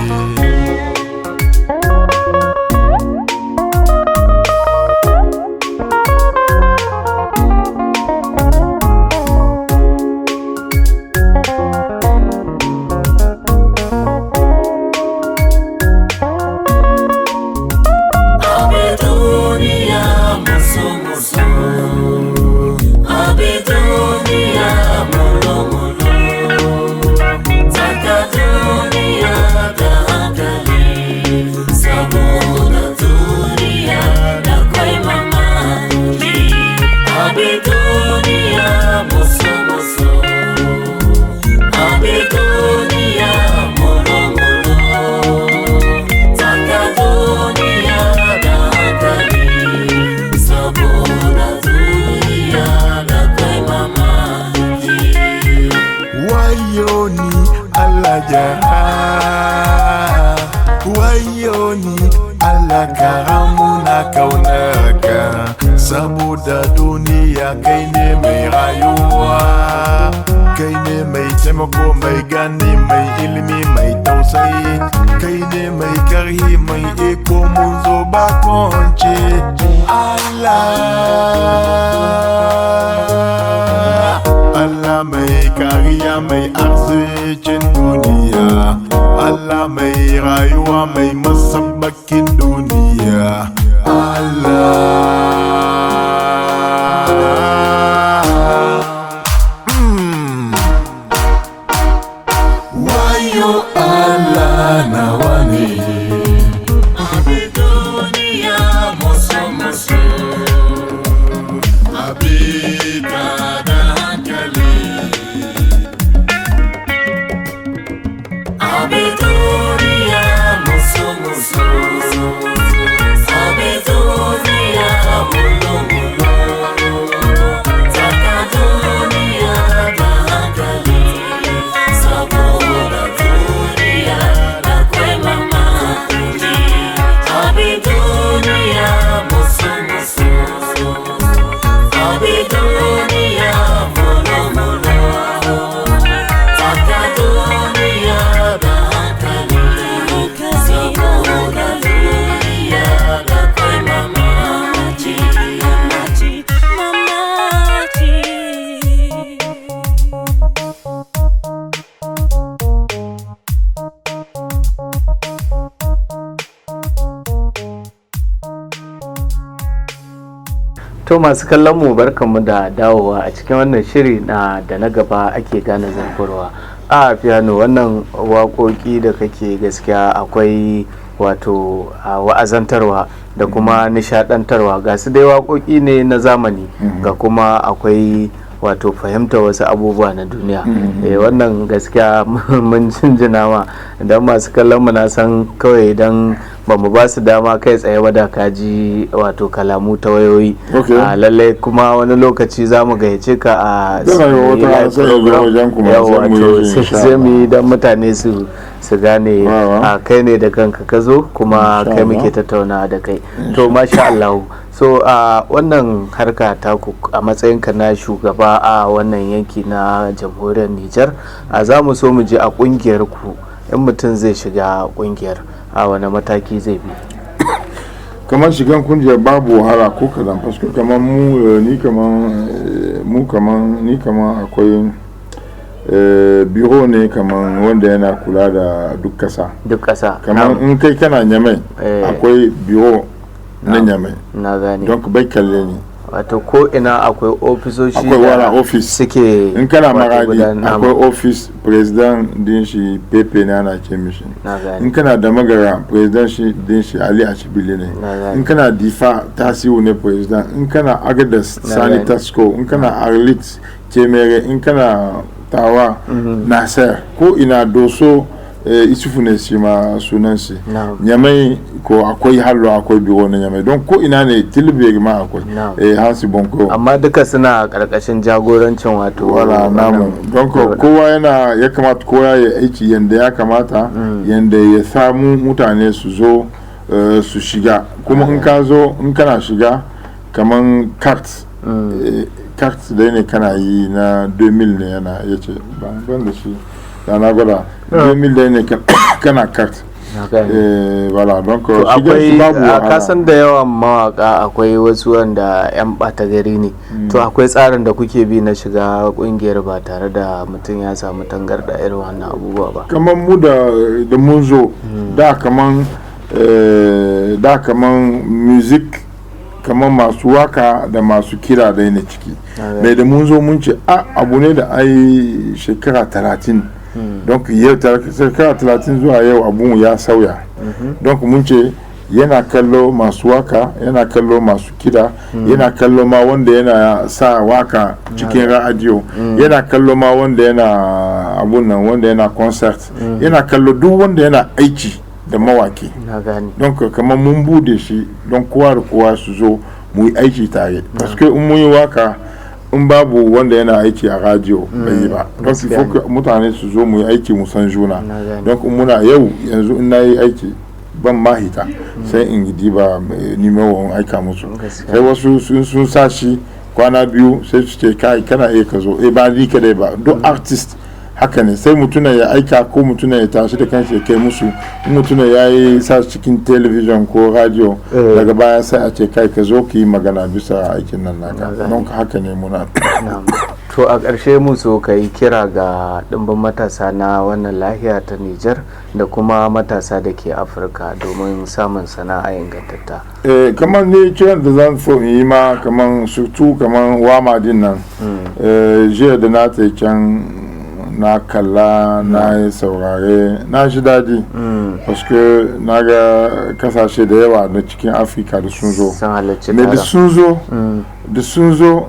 Abi duniya musu musu, abi duniya muro muro, taka duniya da hankali, saboda duniya da kwai mamaki. Abi duniya musu musu, abi duniya muro muro, taka duniya da hankali, saboda duniya da kwai mamaki. Wayo ni Allah jara, wayo ni Allah karamu na kaunarka, saboda duniya kai ne mai rayuwa, kai ne mai taimako, mai gani, mai ilimi, mai tausayi, kai ne mai karhi, mai iko, mun zo bakonci. Allah, Allah mai kariya, mai arzikin duniya, Allah mai rayuwa, mai masabbakin duniya, Allah. To masu kallon mu, barkanmu da dawowa a cikin wannan shiri na Da na gaba ake gane zurfin ruwa. A piano, wannan waƙoƙi da kake, gaskiya akwai wato a wa'azantarwa da kuma nishadantarwa. Ga su dai waƙoƙi ne na zamani, ga kuma akwai wato fahimtar wasu abubuwa na duniya. Wannan gaskiya mun jinjina ma. Idan masu kallon mu, na san kawai idan ba mu ba su dama kai tsaye ba, da kaji wato kalamu ta wayoyi. A lallai kuma wani lokaci za mu gayyace ka a Tana yi wata live sai ya zo program. wajen ku ma, Yawwa, sai mu yi to shi, insha sai mu yi Allah. don mutane su gane Wawa. a kai ne da kanka ka zo kuma Insha kai muke Allah. tattauna da kai. To masha Allah. So a wannan harka taku, a matsayinka na shugaba a wannan yanki na Jamhuriyar Nijar, a za mu so mu je a kungiyar ku, in mutum zai shiga kungiyar, a wani mataki zai bi? Kamar shigan kungiyar babu wahala ko kadan, paske kamar mu ni kamar mu kamar ni kamar akwai biro ne kamar wanda yana kula da duk kasa. Duk ƙasa. Kamar in kai kana Nyamai, akwai biro na Nyamai. Na gane. Don bai kalle ni. Wato ko ina akwai ofisoshi Akwai da wala office. suke In kana wato Maradi, akwai office, president din shi Pepe ne ana ce mishi. Na gane. In kana da Magara, president shi din shi Ali Ashibili ne. Na gane. In kana Difa, Tasiu ne president. In kana Agadas, Na Sani gane. Tasko. In kana Arlit, Temere. In kana Tawa, Nasser. Ko ina Doso, Isufu ne shi ma sunan shi. Na'am. Nyamai ko akwai hallo, akwai biro na Nyamai. Don ko ina ne, Tilbiri ma akwai. Na'am. Hansi Bonko. Amma duka suna karkashin jagorancin wato Wala wannan namu. Don ko biro. kowa yana ya kamata kowa ya aiki yanda ya kamata, yanda ya samu mutane su zo su shiga. Kuma in ka zo, in kana shiga kaman card, card dai ne kana yi na 2000 ne, yana ya ce ban da shi da na gwada 2000 dai ne kana card. Na gane. Voilà, donc To shigar akwai shi babu a wahala. kasan da yawan mawaka akwai wasu wanda 'yan ɓata gari ne. To akwai tsarin da kuke bi na shiga kungiyar ba tare da mutum ya samu tangarda irin wannan abubuwa ba? Kamar mu da mun zo da, kaman da kaman music, kaman masu waka da masu kira da ne ciki mai. Da mun zo mun ce a abu ne da ai shekara 30, donc yau shekara 30 zuwa yau abun ya sauya. Donc mun ce yana kallo masu waka, yana kallo masu kira, yana kallo ma wanda yana sa waka cikin ra'adiyo, yana kallo ma wanda yana abun nan, wanda yana concert, yana kallo duk wanda yana aiki da mawaki. Na gane. Donc kamar mun bude shi don kowa da kowa su zo mu yi aiki tare, parce que in mun yi waka, in babu wanda yana aiki a radio, bai yi ba. Donc il faut que mutane su zo mu yi aiki, mu san juna. Na gane. Donc in muna yau yanzu, in na yi aiki, ban ma hita, sai in diba nimero in aika musu. Gaskiya. Sai wasu sun sa shi kwana biyu, sai su ce kai, kana iya ka zo. Ba ni kadai ba, duk artist haka ne. Sai mutuna ya aika ko mutuna ya tashi da kanshi ya kai musu. In mutuna ya yi sa cikin television ko radio, daga baya sai a ce kai, ka zo ka yi magana bisa aikin nan naka. gane. Don haka ne muna. Na'am. To a ƙarshe mu so ka yi kira ga ɗimbin matasa na wannan lahiya ta Nijar da kuma matasa da ke Afirka domin samun sana'a ingantatta. Kamar ni kiran da zan so in yi ma, kamar surtu kamar wama din nan, jiya da na ta can na kalla, na yi saurare, na ji daɗi, parce na ga kasashe da yawa na cikin Afirka da sun zo. Sun halarci Me da taron. sun zo, da sun zo,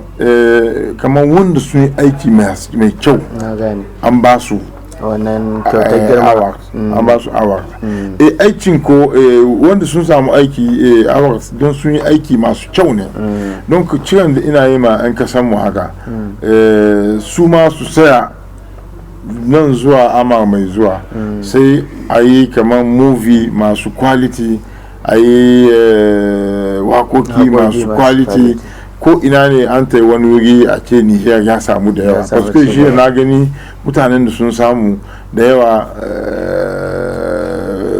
kamar wanda sun yi aiki mai kyau, Na gane. an ba su Wannan kyautar girma. Award, an ba su award. Aikin ko wanda sun samu aiki award don sun yi aiki masu kyau ne. Don ku ciran da ina yi ma 'yan kasan mu haka, su ma su saya nan zuwa ama mai zuwa, sai a yi kamar movie masu quality, a yi wakoki Wakoki masu masu quality. quality. Ko ina ne an tai wani wuri a ce Niger ya samu da yawa, samu parce que ci jiya gaba. na gani mutanen da sun samu da yawa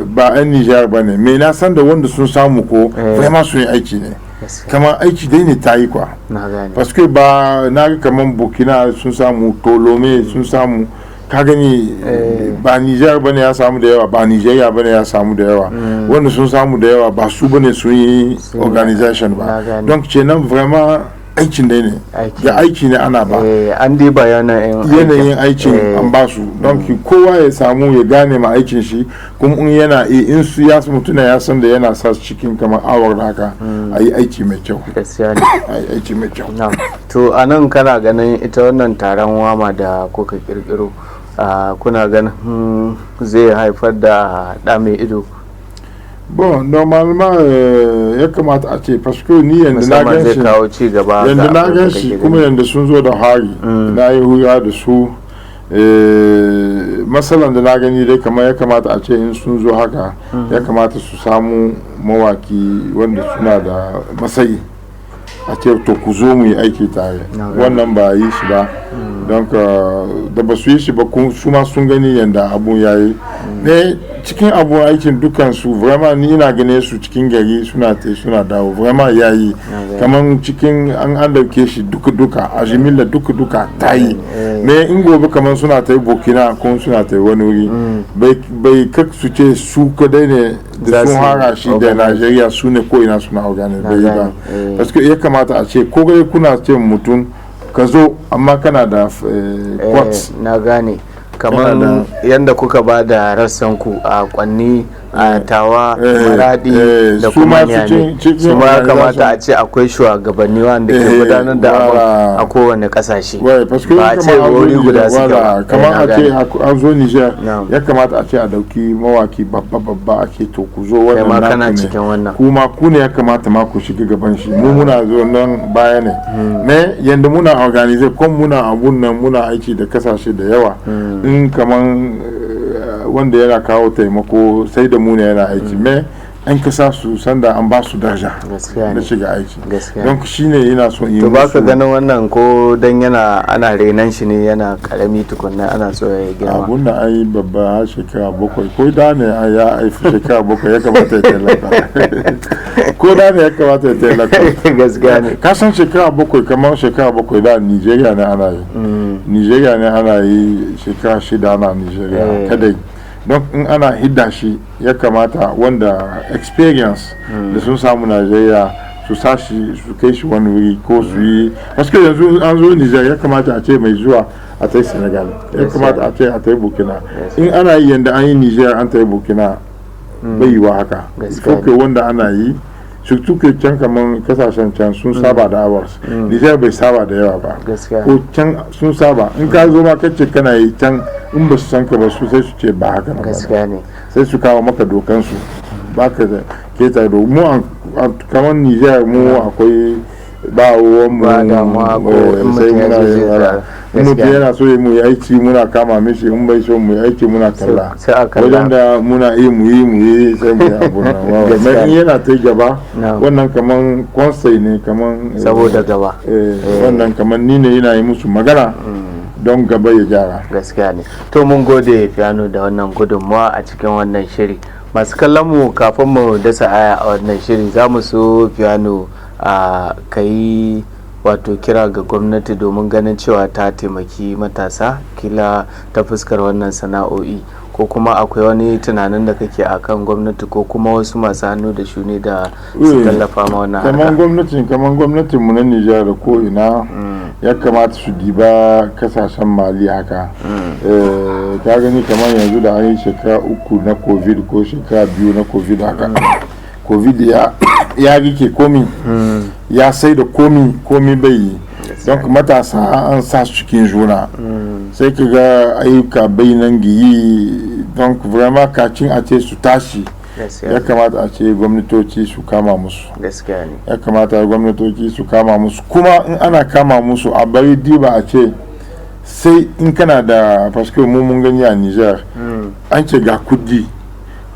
ba 'yan Niger ba ne. Me na san da wanda sun samu ko vraiment sun yi aiki ne. Gaskiya. Kamar aiki dai ne ta yi kwa. Na gane. Parce que ba na ga kamar Burkina sun samu, Tolome sun samu, Ka gani, ba Niger bane ya samu da yawa, ba Nigeria bane ya samu da yawa. Wanda sun samu da yawa ba su bane sun yi organization Na ba. gane. Don kenan vraiment aikin dai ne. Aiki. Ga aiki ne ana ba. An diba yanayin Yanayin aikin an ba su. Don kowa ya samu ya gane ma aikin shi, kuma in yana in su ya mutuna ya san da yana sa su cikin kamar awar haka, a yi aiki mai kyau. Gaskiya ne. A yi aiki mai kyau. Na'am. To a nan kana ganin ita wannan taron wama da kuka kirkiro, kuna ganin zai haifar da ɗa mai ido? Bon, normalement ya kamata a ce, parce que ni yanda na Musamman gan zai shi, kawo ci gaba ga yanda na abin da gan kake shi, gani. kuma yanda sun zo da hari, na yi hura da su, matsalan da na gani dai, kamar ya kamata a ce in sun zo haka, ya kamata su samu mawaki wanda suna da matsayi, a ce to ku zo mu yi aiki tare. Wannan ba a yi shi ba. Don da ba su yi shi ba, su ma sun gani yanda abun ya yi ne cikin abun aikin dukansu. Vraiment ni ina gane su cikin gari suna te suna dawo, vraiment ya yi kamar cikin an dauke shi duka duka a jimilla duka duka ta yi ne. In gobe kamar suna ta yi Burkina ko suna ta yi wani wuri, bai kak su ce su kadai ne da Za sun su hara shi da organize. Najeriya su ne ko ina suna organize, bai yi ba. Gane, eh. Parce que ya kamata a ce ko dai kuna ce mutum ka zo, amma kana da quotes. Na gane, kamar Kana yadda kuka ba da rassan ku a Kwanni, a Tawa, Maradi da su kuma ma su Niamey, cikin su ma ya kamata a organization. ce akwai shugabanni wanda ke gudanar da abin Voilà. a kowane kasashe. Ouais, parce que Ba a ce kamar an zo wuri guda Niger, suke voilà, ba. kamar Na a ce gane. an zo Niger, Na'am. ya kamata a ce a dauki mawaki babba babba, a ce to ku zo, Kai wannan ma naku kana ne. cikin wannan. Kuma ku ne ya kamata ma ku shiga gaban shi, mu muna zo nan baya ne. Ne yanda muna organize ko muna abun nan, muna aiki da kasashe da yawa, in kaman wanda yana kawo taimako sai da mu ne yana aiki me an kasa su sanda an ba su daraja Gaskiya na ne. shiga aiki. Gaskiya. Don shine ina so in yi To ba ka musu. ganin wannan ko dan yana ana renon shi ne, yana karami tukunna, ana so ya girma? Abun da an yi babba har shekara 7, ko da ne an ya haifi shekara 7 ya kamata ya taimaka, ko da ne ya kamata ya taimaka. Gaskiya ne. Ka san shekara 7, kamar shekara 7 da Nigeria ne ana yi, Nigeria ne ana yi shekara 6 ana Nigeria kadai. Don in ana hidda shi, ya kamata wanda experience da sun samu Nigeria su sashi su kai shi wani wuri ko su yi, parce que yanzu an zo Niger, ya kamata a ce mai zuwa a tai Senegal, ya kamata a ce a tai Burkina. In ana yi yanda an yi Niger, an tai Burkina, bai yiwa haka. Gaskiya Faut que wanda ana yi, surtout que can kaman kasashen can sun saba da hours, Niger bai saba da yawa ba. Gaskiya. Ko can sun saba, in ka zo ma kace kana yi can, in ba su san ka ba su, sai su ce ba haka nan ba. Gaskiya ne. Sai su kawo maka dokansu, ba ka da keta da mu kamar Niger mu akwai ba ruwan mu. Ba damuwa ko in sai mutum ya muna zo yin zai wala. tsara. In mutum Gaskiya. yana so ya mu yi aiki, muna kama mishi, in bai so mu yi aiki, muna kalla. Sai a kalla. Wajen da muna iya mu yi, mu yi, sai mu yi abu nan. Wawa. Gaskiya. Mai in yana ta gaba, Na'am. wannan kaman conseil ne kaman Saboda gaba. Wannan kaman ni ne yana yi musu magana don gaba ya gyara. Gaskiya ne. To mun gode Piano da wannan gudunmawa a cikin wannan shiri. Masu kallon mu, kafin mu dasa aya a wannan shiri, za mu so Piano a kai wato kira ga gwamnati domin ganin cewa ta taimaki matasa kila ta fuskar wannan sana'o'i, ko kuma akwai wani tunanin da kake akan gwamnati ko kuma wasu masu hannu da shuni da su tallafa ma wannan Kamar harka. Gwamnatin, kamar gwamnatin mu na Nijar da ko ina, ya kamata su diba kasashen Mali haka. Ka gani kamar yanzu da an yi shekara 3 na COVID ko shekara 2 na COVID haka, COVID ya rike komi, ya sai da komi, komi bai yi. Don matasa an sa su cikin juna, sai ka ga ayyuka bai nan giyi. Don vraiment kacin a ce su tashi, ya kamata a ce gwamnatoci su kama musu. Gaskiya ne. Ya kamata gwamnatoci su kama musu, kuma in ana kama musu, a bari diba a ce sai in kana da, parce que mu mun gani a Niger, an ce ga kudi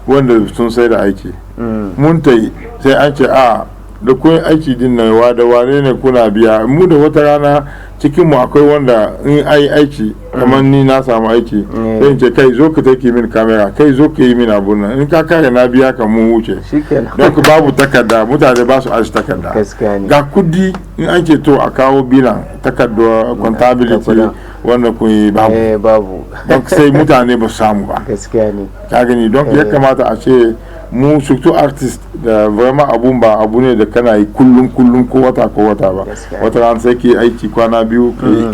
wanda sun sai da aiki, mun ta yi, sai an ce a Da kun aiki din nan, wa da wane ne kuna biya mu? Da wata rana cikin mu akwai wanda in ai aiki, kamar ni na samu aiki, sai in ce, "Kai, zo ka take min kamera, kai, zo ka yi min abun nan, in ka kare na biya ka, mun wuce." Shikenan. Don babu takarda, mutane ba su aji takarda. Gaskiya ne. Ga kudi, in an ce to a kawo bilan, takarda, comptabilité takarda. Wanda kun yi, babu. Eh, babu. Don sai mutane ba su samu ba. Gaskiya ne. Ka gani, don ya kamata a ce mu, surtout artist, da vraiment abun ba abu ne da kana yi kullum kullum, ko wata ko wata ba. Gaskiya. Wata rana sai ke aiki kwana 2, ka yi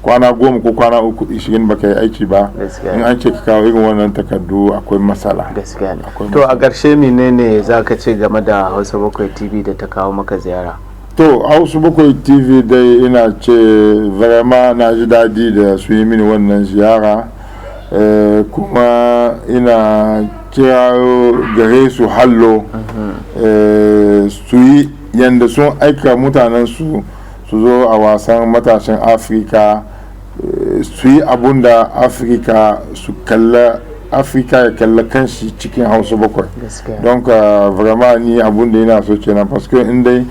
kwana 10 ko kwana 3, 20 baka yi aiki ba. Gaskiya. In an ce ka kawo irin wannan takardu, akwai matsala. Gaskiya ne. Akwai To, a ƙarshe menene za ka ce game da Hausa Bakwai TV da ta kawo maka ziyara? To, Hausa Bakwai TV dai, ina ce vraiment na ji daɗi da su yi mini wannan ziyara. Kuma ina kirayo gare su hallo, su yi yadda sun aika mutanen su su zo a wasan matasan Afirka, su yi abun da Afirka su kalla, Afirka ya kalla kanshi cikin Hausa Bakwai. Gaskiya. Donc vraiment ni abun da yana so kenan, parce que in dai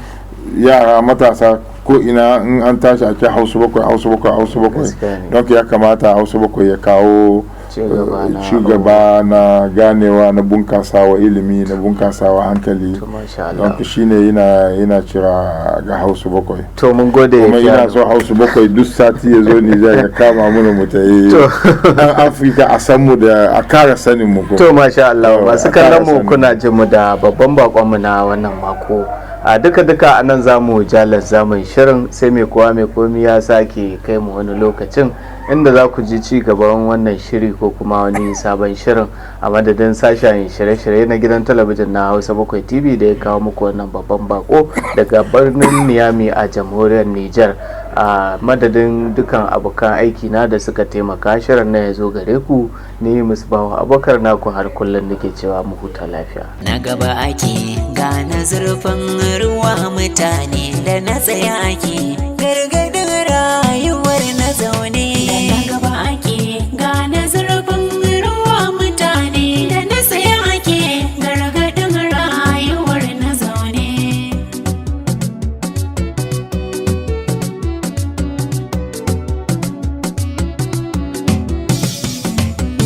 yara matasa ko ina in an tashi a ce Hausa Bakwai, Hausa Bakwai, Hausa Bakwai. Gaskiya ne. Donc ya kamata Hausa Bakwai ya kawo ci gaba na ci gaba na ganewa, na bunkasawa ilimi, na bunkasawa hankali. To, masha Allah. Donc shine yana cira ga Hausa Bakwai. To, mun gode. Kuma ina Fiano. so Hausa Bakwai duk sati ya zo Nijar ya kama mana mu ta yi To. dan Afirka a san mu da a kara sanin mu ko. To, masha Allah. Yawa, masu a kara kallon mu, sanin. kuna jin mu da babban bakon mu na wannan mako. A duka duka a nan zamu jalas zamun shirin, sai mai kowa mai komi ya sake kai mu wani lokacin inda za ku ji ci gaban wannan shiri ko kuma wani sabon shirin. A madadin sashen shirye-shirye na gidan talabijin na Hausa Bakwai TV da ya kawo muku wannan babban bako daga birnin Niyami a jamhuriyar Niger, a madadin dukan abokan aiki na da suka taimaka shirin na ya zo gare ku, ni Musbahu Abubakar naku har kullum nake cewa mu huta lafiya. Na gaba ake gane zurfin ruwa, mutane, da na tsaya ake gargadin rayuwar na zaune. Da na gaba ake gane zurfin ruwa, mutane, da na tsaya ake gargadin rayuwar na zaune.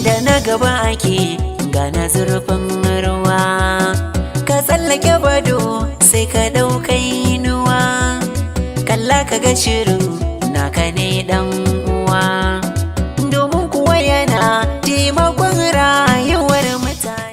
Da na gaba ake gane zurfin ruwa, ka tsallake bado sai ka ɗaukai inuwa, kalla ka ga shirin naka ne dan